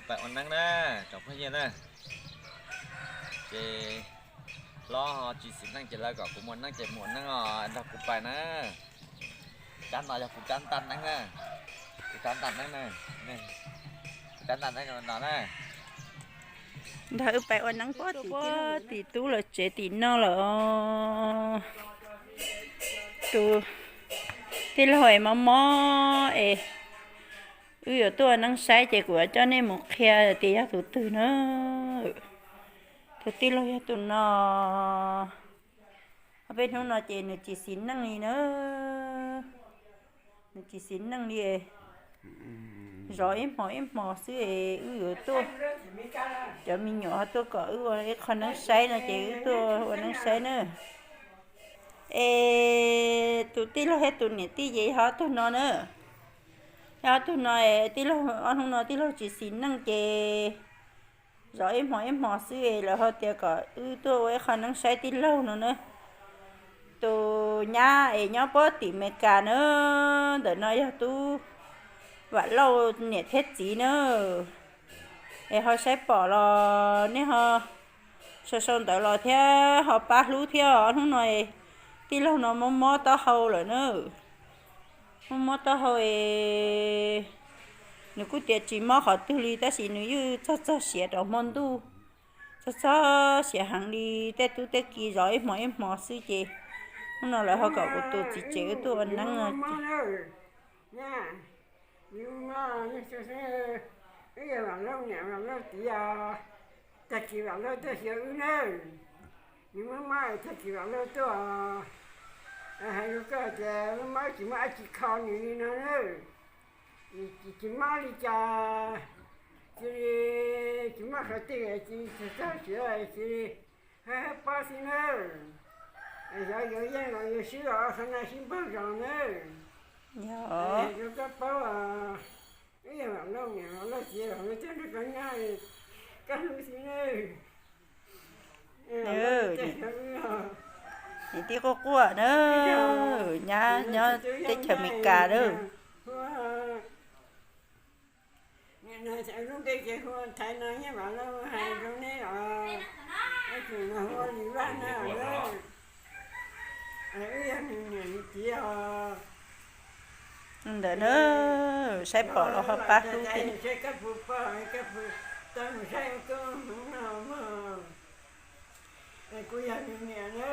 Pais ua neeb na, cov phooj ywg na. Ces hlob ho tsis xis neej ces lawv kom kuv mus neeb ces mus neeb os, nrog kuv pais na. Kab no yog kuv kab ntaj neeb na, kuv kab ntaj neeb na, kuv kab ntaj neeb no na. Nrog wb pais ua neeb puag tim tub lawv tsev tim no lawm. Tus tij laug es mob mob es wb yuav tuaj ua neeb saib ces kuv yuav coj nej mus qhia tias yog tus twg na. Tus tij laug yog tus no. Ob peb hnub no ces nws tsis xis neej li na. Nws tsis xis neej li. Zov ib hmos ib hmos xwb es wb yuav tuaj, cov me nyuam ho tuaj kom wb ua ib qho neeb saib no ces wb tuaj ua neeb saib na. Es tus tij laug thiab tus niam tij ces yog ob tug no na. Yog ob tug no, tij laug ob hnub no tij laug tsis xis neej ces zov ib hmos ib hmos xwb es lawv ho tias kom wb tuaj ua ib qho neeb saib tij laug no na. Tus nyab es nyob puag tim Amelikas na, ntawm no yog Tub Vam Lauj niam thiab txiv na. Es ho saib pom los nej ho sau sau ntawv los thiab ho pab hlub thiab os. Hnub no tij laug no mob mob taub hau lawm na. Mob mob taub hau es nws kuj tias tsis mob qhov twg li tab sis nws yeej txog txog siav rau hmo ntuj, txog txog siav heev li. Tej tub tej ki zov ib hmos ib hmos xwb ces hnub no lawv ho kom kuv tus txiv tsev wb tuaj ua neeb no. Wb yog Vam Lauj niam Vam Lauj txiv os, tag kis Vam Lauj tuaj xyuas wb nawb. Nws mob mob tag kis Vam Lauj tuaj hais rau koj tias mob mob tsis muaj dab tsi kho nws li no nawb. Nws tsis mob li cas, cia li tsis mob qhov twg, cia li txog txog siav cia li hab hab pob xwb nawb. Xyov yuav yeej los yuav swb los qhov no sib npaug zos nawb. Rau koj paub, wb yog Vam Lauj niam Vam Lauj txiv los tuaj nrog koj nyob, koj hlub xwb nawb. Niam tij quaj quaj na, nyab nyob teb chaws Amelikas na. Lub npe ces hu Thaiv no, yog Vam Lauj hais rau neb os, tus no hu ua Lis Vaj na. Wb yog nws niam nws txiv os. Ntawm na, saib pom los ho pab hlub thiab. Koj puas pom, koj puas tau mus saib koj hmoov no mog? Kuv yog nws niam na.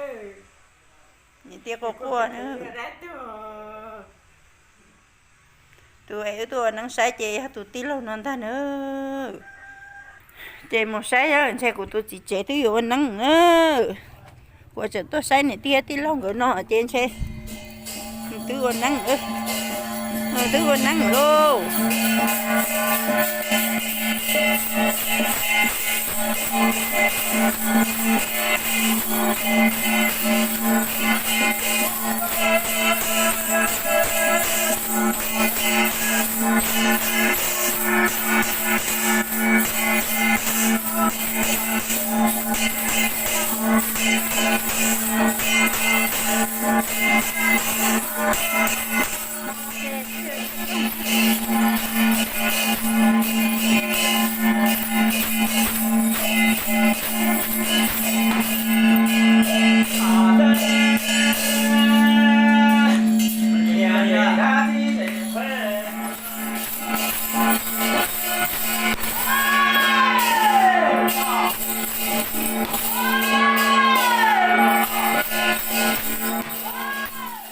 Niam tij quaj quaj na. Tus es wb tuaj ua neeb saib ces yog tus tij laug no ntag na. Ces mus saib, ntshe kuv tus txiv tsev twb yuav ua neeb na. Kuv tseem tuaj saib niam tij tij laug nkawd no ces ntshe twb ua neeb, twb ua neeb lawm lauj.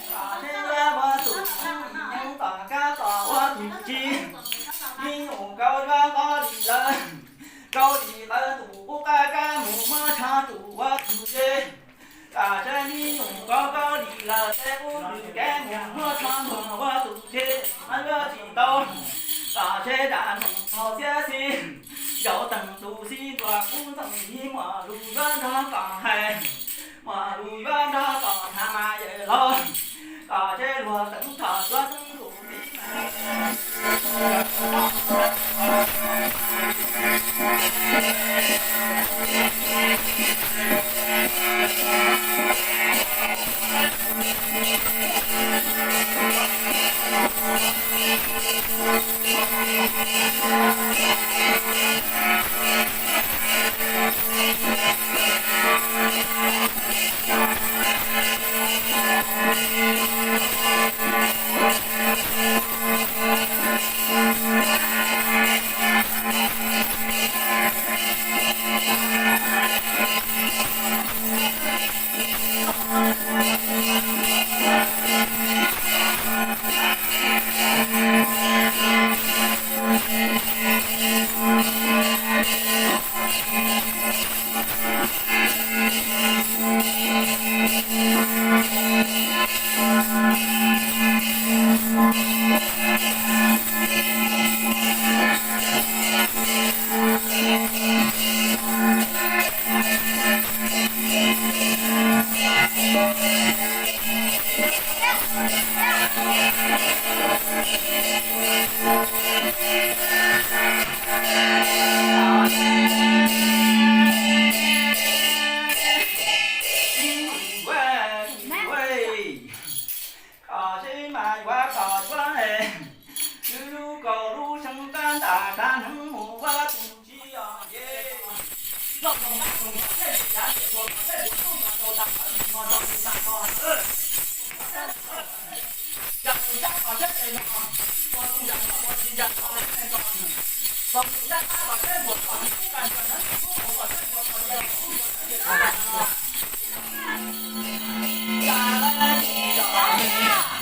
Tom seb ua tus tub, tom kab tom ua tus txiv, me nyuam kaub zab nqaub li lawm, kaub li lawm tus qub qab kab mus muab tsho tus ua tus txiv. Tom seb me nyuam kaub kaub li lawm tej qub lwm kab mus muab tsho tus ua tus txiv, mas yuav tsis tau. Tom seb dam noog txog xiab xis, yau teeg tus xib ntua kub ntxoov ib muaj lus yuav nrog tom hais, muaj lus yuav nrog tom tham mas yawm laus. Tom seb luag teev thaum yuav teev lus tib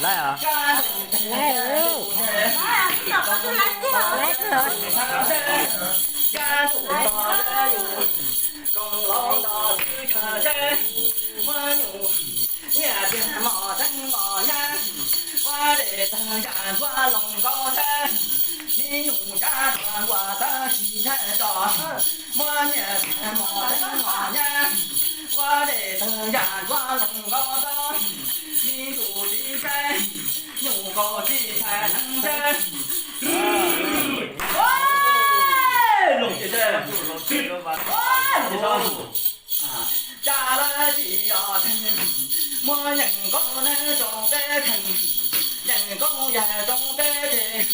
Laiv os. Laiv os. Laiv os. Muab nyuj nyiaj tiag mos theeb mos nyab, ua dej tawg yam ntxuav loos nkaus thiab, me nyuj nrab tuag nkuas tawv tsis ntshai tso. Muab nyiaj tiag mos theeb mos nyab, ua dej tawg yam ntxuav loos nkaus tawv, me nyuj tsis ntshai, nyuj nkaus tsis ntshai theeb thiab. Loos ces, loos ces, loos ces. Cas lawv tsis yog theej, muab yeej nkaus neeb tsoo peb theej, yeej nkaus yag tsoo peb teg,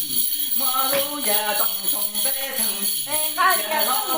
muab lub yag tsoo tsoo peb theej, yag los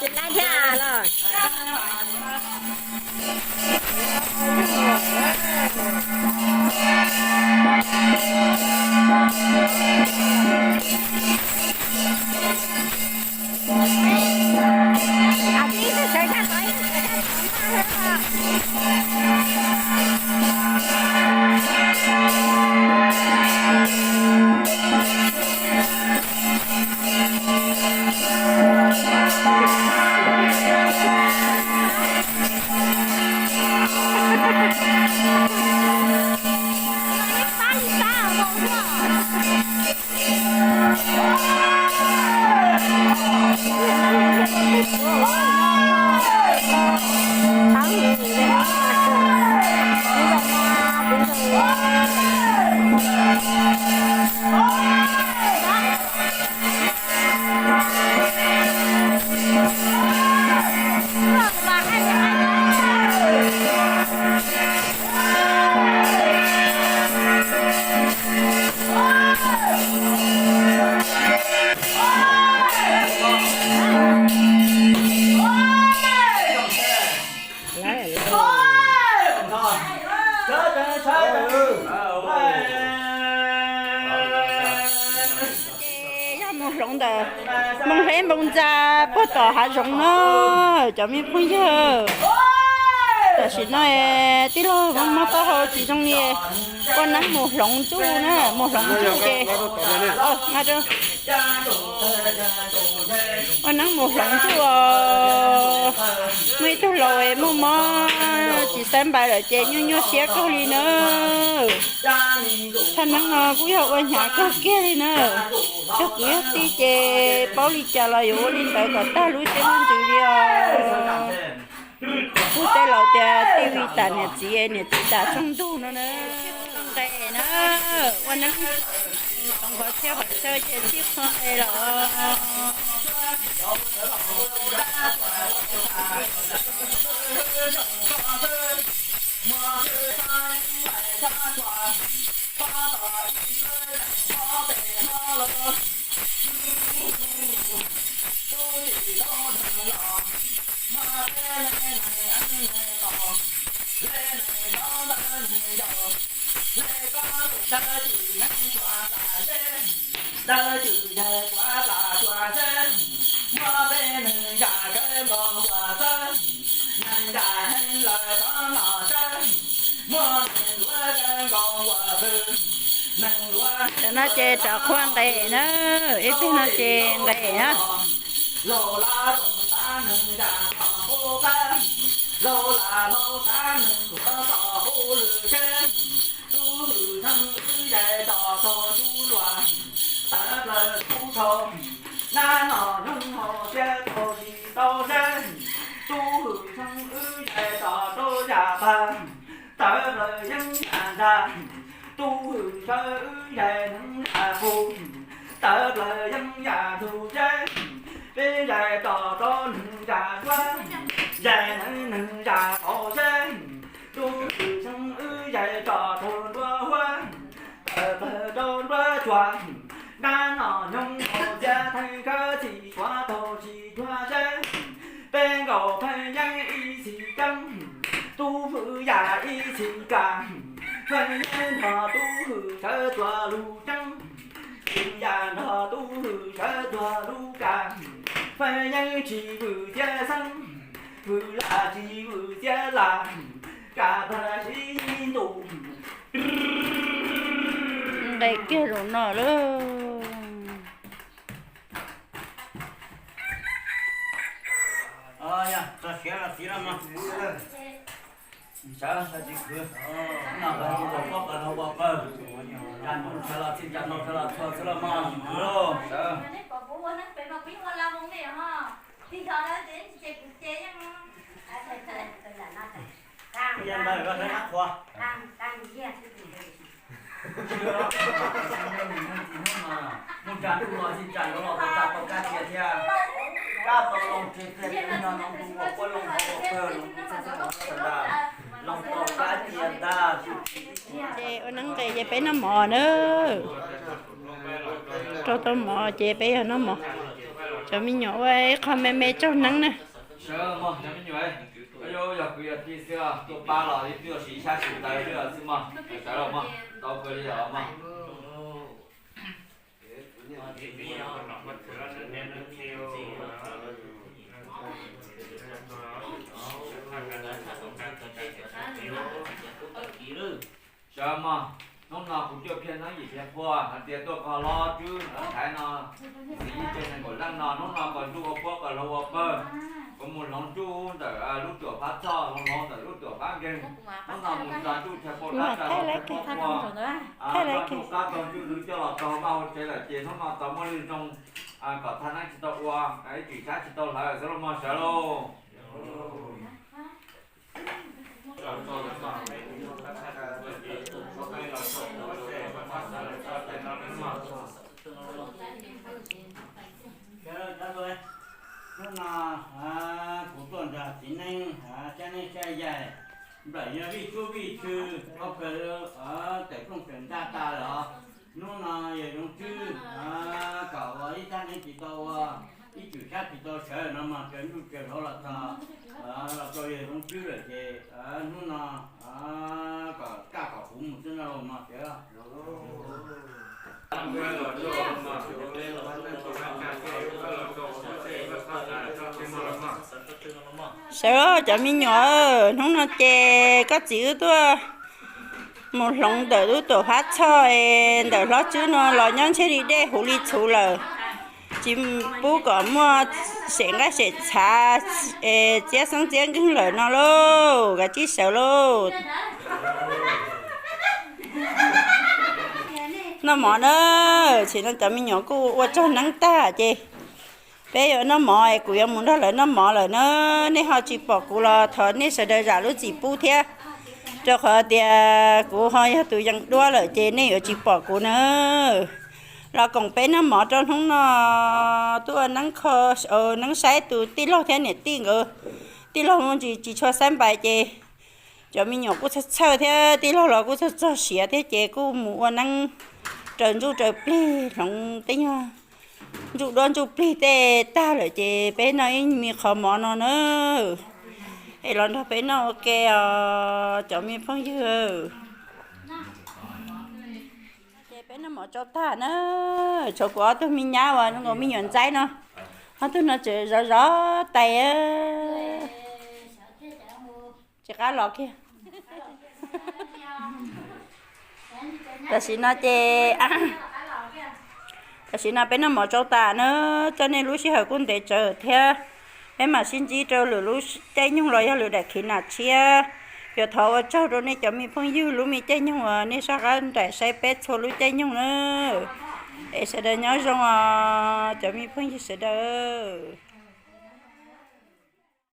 Tsis laib thiab los. Ces yog mus hloov ntawm Moos Hleb Npoo Ntxa puag tom hav zoov na, cov me phooj ywg. Tam sim no tij laug muaj taub hau tsis zoo li, ua neeb mus hloov ntsuj na, mus hloov ntsuj ces, ua neeb mus hloov ntsuj os. Muaj ib tug laus muaj mob tsis saib npais lawm ces nyuaj nyuaj siab kawg li na. Thaj neeb no kuj yog ua hnyav kawg kiag li na. Yog kwv yog tij ces paub li cas los yuav ua li ntawd kom tag lub siab lub ntsws li os. Kuj tej laus tias tij vi tas niam txiv, niam txiv tas tshooj ntug no na. Nqes na, ua neeb qhov chaw qhov chaw ces txij qhov nqes los. Tam no ces rov qhuav nqes na, ib tug no ces nqes na. Tawv plaws yeeb yam ntag, tus hwm sawv wb yaim neeg yam qus. Tawv plaws yeeb yam ntug teb, peb yaim tom rau neeg yam duab, yaim neeg neeg yam qaum teb. Tus hwm sawv wb yaim tom rau nruab huab, tawv plaws rau nruab tsuag. Nab no nyob hauv txiab theej khawb txim suav taug tsis cuag teb. Peb nkaus pheej yeeb ib txhis ceeb, tus hwm yam ib txhis kam. Pheej yeeb nrog tus hwm sawv tuag lub ceeb, hwm yam nrog tus hwm sawv tuag lub kam. Pheej yeeb tsis vwm txiab xeeb, vwm lam tsis vwm txiab lam, kam pag sib ntus. Nqes kiag zaum no lawm. Txog siav los txiv los mas, sawv tsis khwv, no qas hu qas pob qas no ua qawg, tsa ntuj sawv los txij tsa ntuj sawv los txhua txhua los mas khwv lauj sawv. Ces ua neeb nqes ces peb noj mov na. Rau tau mov ces peb yog noj mov. Cov me nyuam ua ib qho me me tsaug neeb na. Sawv mog cov me nyuam, yog kwv yog tij xwb, tuaj pab los twb siv sab siv taw xwb mog, sawv los mog, tau kawg li os mog. Sawv mog, hnub no kuv Cuaj Phiaj Neeb Yim Phiaj Phuaj hais tias tuaj kho hlob Tswb Thaiv no, txiv yij tsev nees nkaum leej no, hnub no kom ntsuj ua puab kom hloov ua pawg, kuv mus hloov ntsuj ntawm lub tuam Phab Txhoj, hloov hloov ntawm lub tuam Phab Nkeeg, hnub no mus txog ntsuj chaw pab dab tsa hloov chaw pab pua, txog ntsuj qab txog ntsuj lwv coj los txog vaj hauv tsev lawm ces hnub no txog muaj lwg zoo kom thaj neeb tsis tau ua, ib tswm sab tsis tau hlawv xwb los mog sawv lauj. Hnub no kuv tuaj nrog txiv neeb, txiv neeb Xab Yaig, nplawm yog vij tsub vij tshw, au kawg, tawm rooj tawm ntaj tas lawm os. Hnub no yog Zoov Tswb, kom ua ib thaj neeb tsis tau ua, ib tswm sab tsis tau sawv no mas tsaws ntsuj tsaws hlauv los txog, los rau yog Zoov Tswb lawm ces hnub no kom kaj kom huv mus xwb no los mog sawv. Sawv cov me nyuam, hnub no ces koj txiv wb tuaj mus hloov ntawm lub tuam Phab Txhoj es ntawm hlob Tswb no los nyob ntshe li dej huv li txhuv lawm, tsis pub kom muaj sem nqaij sem txhav es txiab xeeb txiab nkeeg lawm no lauj, kav tsij sawv lauj. Noj mov na, tam sim no cov me nyuam kuj ua tsaug neeb tag ces peb yuav noj mov es kuv yuav mus nrog lawv noj mov lawm na. Nej ho tsis pom kuv los thov nej sawv daws zam lub txim pub thiab, rau qhov tias kuv ho yog tus yees duab lawm ces nej yuav tsis pom kuv na. Los koom peb noj mov rau hnub no, tuaj neeb kho, neeb saib tus tij laug thiab niam tij nkawd. Tij laug muaj ntsis tsis tshua saib npais ces cov me nyuam kuj txhawj txhawj thiab tij laug los kuj txog txog siav thiab ces kuj mus ua neeb raws ntsuj raws plig hloov tej nyuag ntsuj duab ntsuj plig tej tag lawm ces peb noj ib me qho mov no na. Es los nrog peb noj ua ke os cov me phooj ywg. Ces peb noj mov tsau tag na, tshuav kuv ob tug me nyab uas zoo nkaus me nyuam ntxaib no, ob tug no tseem zov zov tais. Tsis qab los kiag. Tam sim no ces, tam sim no peb noj mov tsau tas na, coj nej lub sij hawm kuj ntev tsawv thiab. Peb mam sib ntsib rau lwm lub caij nyoog los yog lwm daim khiv nam tshiab. Yuav thov ua tsaug rau nej cov me phooj ywg lub me caij nyoog uas nej soj qab nraim saib peb txhua lub caij nyoog na. Es sawv daws nyob zoo os cov me phooj ywg sawv daws.